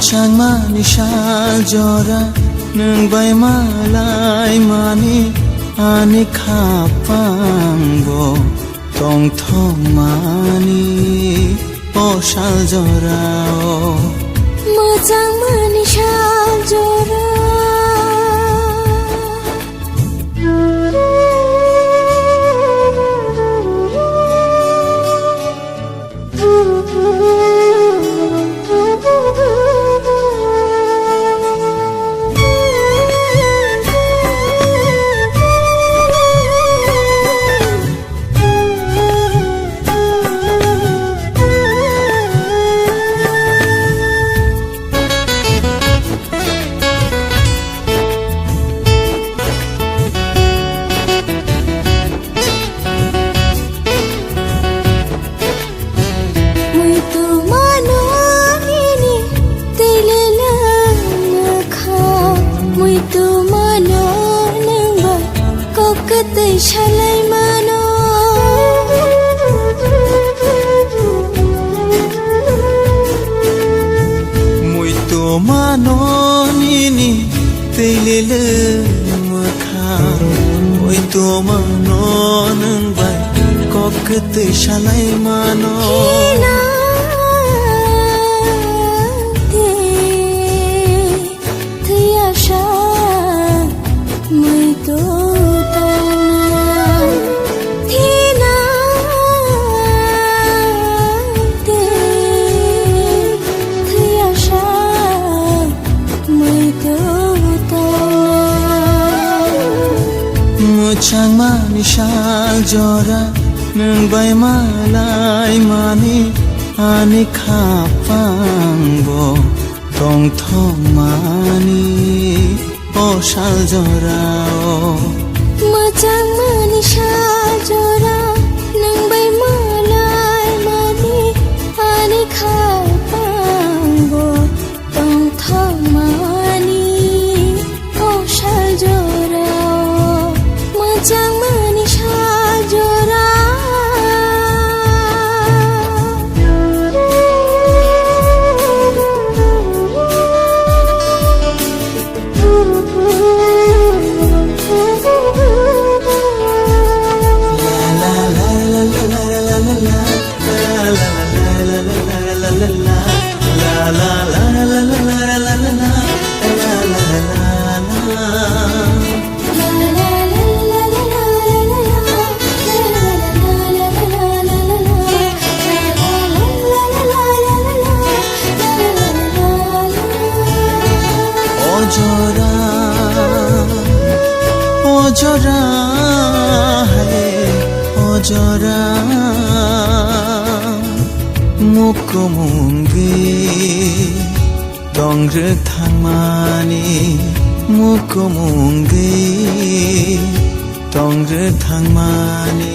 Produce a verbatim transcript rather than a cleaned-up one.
Mwchangmani sal jora nwng bai malaimani ani khapangbo tongthokmani o sal jorao. Mwchangmani sal jora. Muitu mano nini tei leleng mwkha. Muitu mano nwng bai kok kwtwi salai mano. Muitu mano nini tei leleng mwkha. Muitu mano nwng bai kok kwtwi salai mano. Hina tei thwiya sa muitu tongna. Thina tei thwiya sa muitu tongna. Mwchangmani sal jora nwng bai malaimani ani khapangbo tongthokmani o sal jorao. Mwchangmani sal jora nwng bai malaimani ani khapangbo tongthokmani o sal jorao. Mwchangmani sal jora. O jora, o jora, hai, o jora, mukumungwi tong rwthangmani, mukumungwi tong rwthangmani.